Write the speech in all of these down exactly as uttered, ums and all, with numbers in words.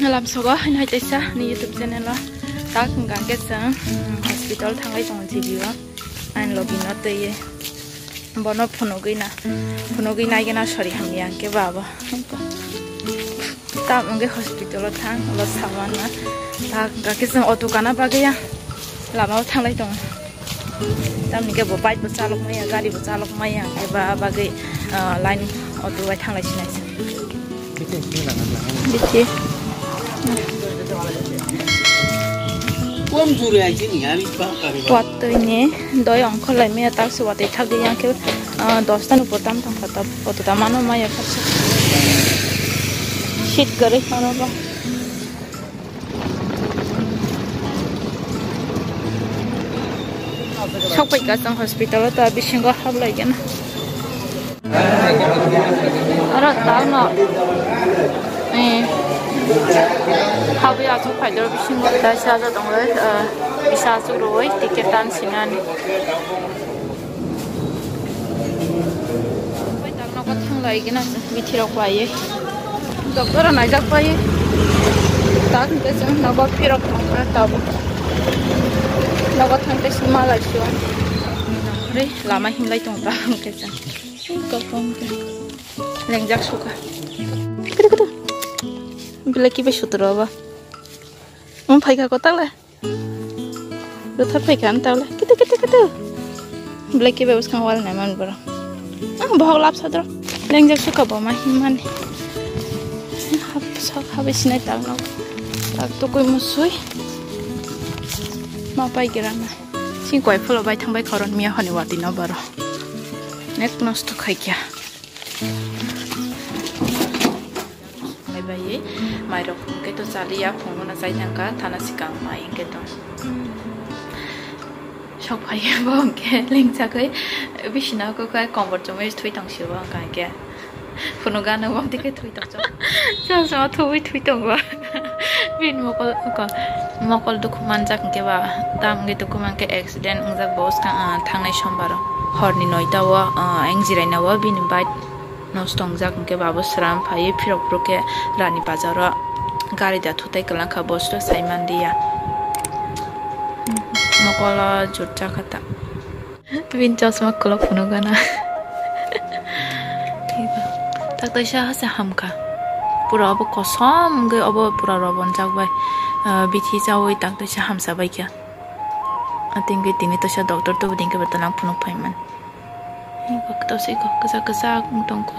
Lamsogo haino hai teisa ni YouTube channel o tak hwnkha khe chwng, mm, hospital thanglai tongo G B o. Ang logi no twiwi bono phunugwi na, phunugwi naigena sori hamya hwnkhe ba abo. Tam wngwi hospital o thang, ulo sawan na. Tak hwnkha khe chwng auto kana bagwi ya lama o thanglai tongo. Tamni khe bo bike bo chalok maya, gari bo chalok maya, hwnkhe ba bagwi, ah, line auto bai thanglai sinai se. Bithi. Watwi ni doi ongkhorlai maya, tak se watwi thakgwi yang khe, ah, dos ta ni upor tam tongkha, ta auto ta mano maya kha se. Seat kwrwi kono ba. Sokpai ka chwng hospital o ta bisingo hablai gana. Oro tangno. Eh. Habwi achuk phaidor bisingo ta sa ja tongwi, eh, isa achuk rwui ticket tan sinani. Nogo thanglai gina bithi rok bai. Doctor rok naijak bai. Tak hwnkhe chwng nogo phirok thangkha tabuk. Nogo thangkhe sima lai sio. Re lama himlai tong ta hwnkhe chwng. Kok kok hwnkhe. Lengjak sukha. Kete kete. Belai kibai sutro ba. Wng phaikha kotak le. Rwtha phaikha ang tawle. Kitu, kitu, kitu. Belai kibai bwskang wal naiman borok. Ang bohok lapsa doro. Lengjak sukha bo ma himmani. Hap, sok habai sinai tangno. Tak tukui musui. Ma pai gira na. Sing koi phulo bai thang bai khoron miya honi wati no baro. Nek nosto khai kya. Mai bai, mai rok hwnkhe to chaliya, phungo na chai thangkha, thana swkang mai hwnkhe to. Sok phai bo hwnkhe lengchagwi bisina kok kai kombor chumui thui tong si bo hwnkha hwnkhe. Phunuk gana bo hwnkhe thui tong chok. Chosma thuwi thui tongo. Bini mokol, ko, mokol dukhu manjak hwnkhe ba, tam hwnkhe dukhu mankhe accident wngjak bo swkang, ah, thangnai sombaro. Horni noita o, ah, ayang jiraina o bini bike nosto wngjak hwnkhe ba bo sram phaiwi phirok phirok khe Rani Bazar o gari da thutai kwlangkha bo sro sai manliya. Mokol o jut jakha ta. Bini chosma kolok phunuk gana. Tak taisa hase hamkha. Pura obo kosom wngwi obo pura robonjak bai, ah, bithi chaui tak taisa hamsa baikha. Atingwi tini taisa doctor tubu dingkhe bwtalang phunuk phaiman. Iko tosi iko kwchak kwchak wng tongkho.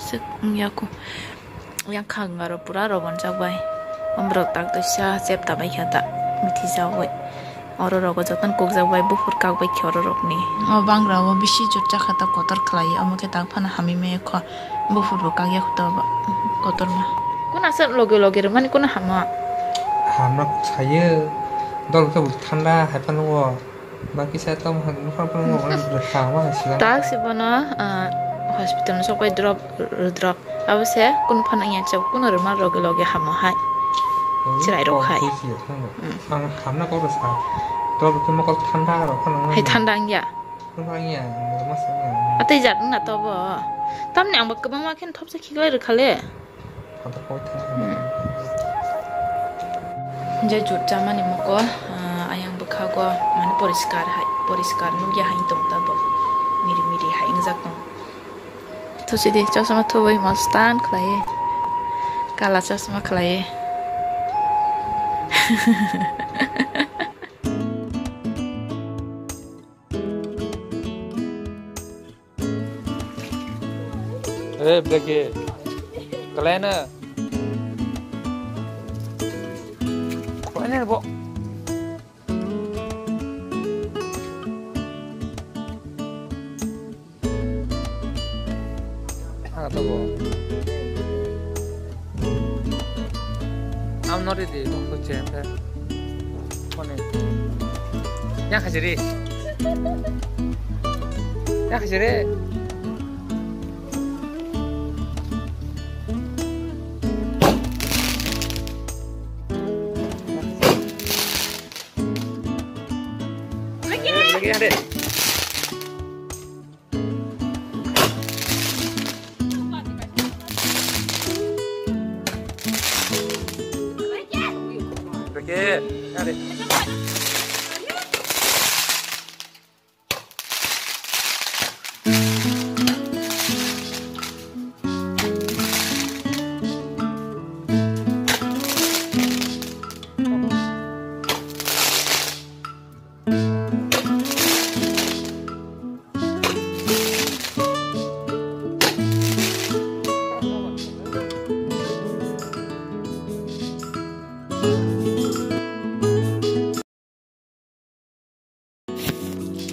Sik wngya kho. Yang khang aro pura robonjak bai. Omrok tak taisa chepta bai kha ta mithi jagwi. Oro rogo jotono kukjak bai buphur kak bai khe oro rokni. O bangra o bisi jotjak kha ta kotor khlai omo khe tak phano hamwi maya kho. Buphur bo kak ya kho ta kotorma. Kuna sa loge loge rwmani kuna hama. Hamna kok sayo. Dol khe bo thanda hai phano o. Bakisa tamo han nokha phano o. Tamo hai silang. Tak si bono, ah, hospital no sok bai drop, drop. Abo se kunu phano wngya chwk kunu rwma loge loge hamo hai. Chwrai rok hai. Ang hamna kok sa. To bo mokol thanda rok phano. Hai thanda wngya. Phano wngya, masa wngya. Atwi jat wngna to bo. Tamni ang bo kwbangma khe thopsa khiklai rwkha le. Phantar kok thang. Je jut chamani mokol, ah, ayang bwkhago mane poriskar hai, poriskar nukya hai tong ta bo. Miri miri hai wngjak tong. Thusi di, chosma thuwi mastan khlaiwi. Kala chosma khlaiwi. Eh, Blackie. Kalena. Kalena bo. Ang to bo. Ang nori di, tong ko chen pe. Kone. Ya khajiri. Ya khajiri. Lagi, lagi, lagi.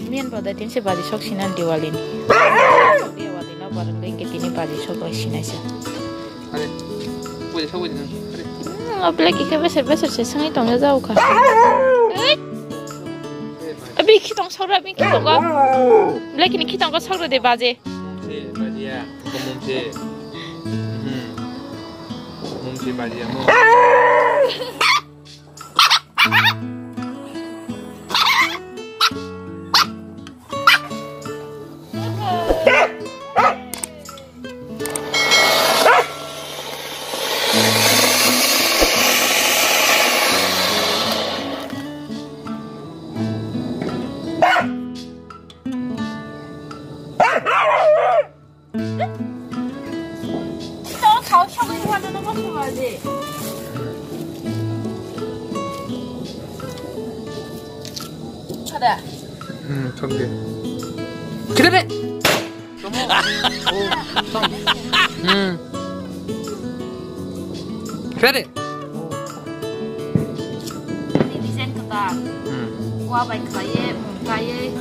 Miyan boda tin se baji sok sinan Diwali ni. Diwali no barang dengke tini baji sok bai sinai sa. Are, pwede sa pwede na. Are. Hmm, o black ike beser beser se sangai tong ya jao kha. Ei! Abi ki tong sora bi ki tong ko. Black ni ki tong ko sora de baje. Mumse baji ya. Ko mumse. Hmm. Mumse baji ya. Mum. Hmm, thok de. Kira de. Hmm. Kira de. Design kata. Hmm. Wa bai khlaiye, mung kaiye.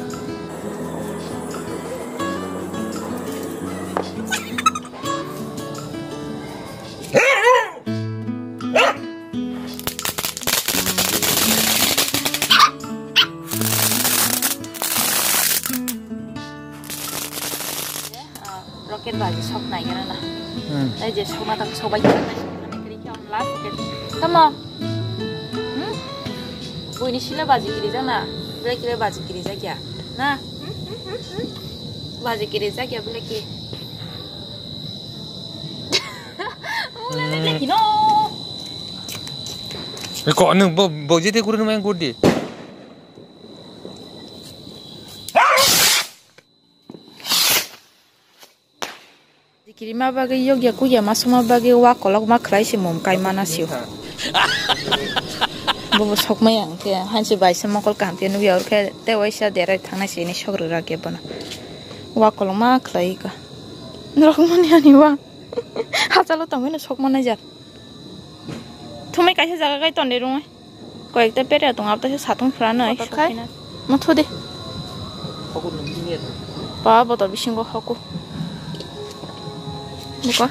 Rocket baji sok nai gana na. Hmm. Tai je sokna tak sobai kiri nai, sokna kiri khe on last rocket. Tamo. Hmm? Buini sila baji kiri jana. Bele kiri baji kiri jakya. Na. Baji kiri jakya bele ki. Mula le le kino. Ko nung bo bo jete kuru nung gudi. Kirima bagwi yokya kukya masuma bagwi wa kolok ma khlai se mum kai mana sio. Bobo sokmai ang khe hansi baisa mokol kaham khe nukya ur khe tei waisa derai thangnai se ini sok rwrak ya bono. Wa kolok ma khlai ka. Norok mani ani wa. Hachalo tongwi no sok manai jar. Thumai kaisa jaga kai tonde rungwi. Koyekta pera tong, abo teisa satung phranai. Botol khai. Sokina. Ma thudi. Hoku nung sini ya. Ba botol bisingo hoku. Buka.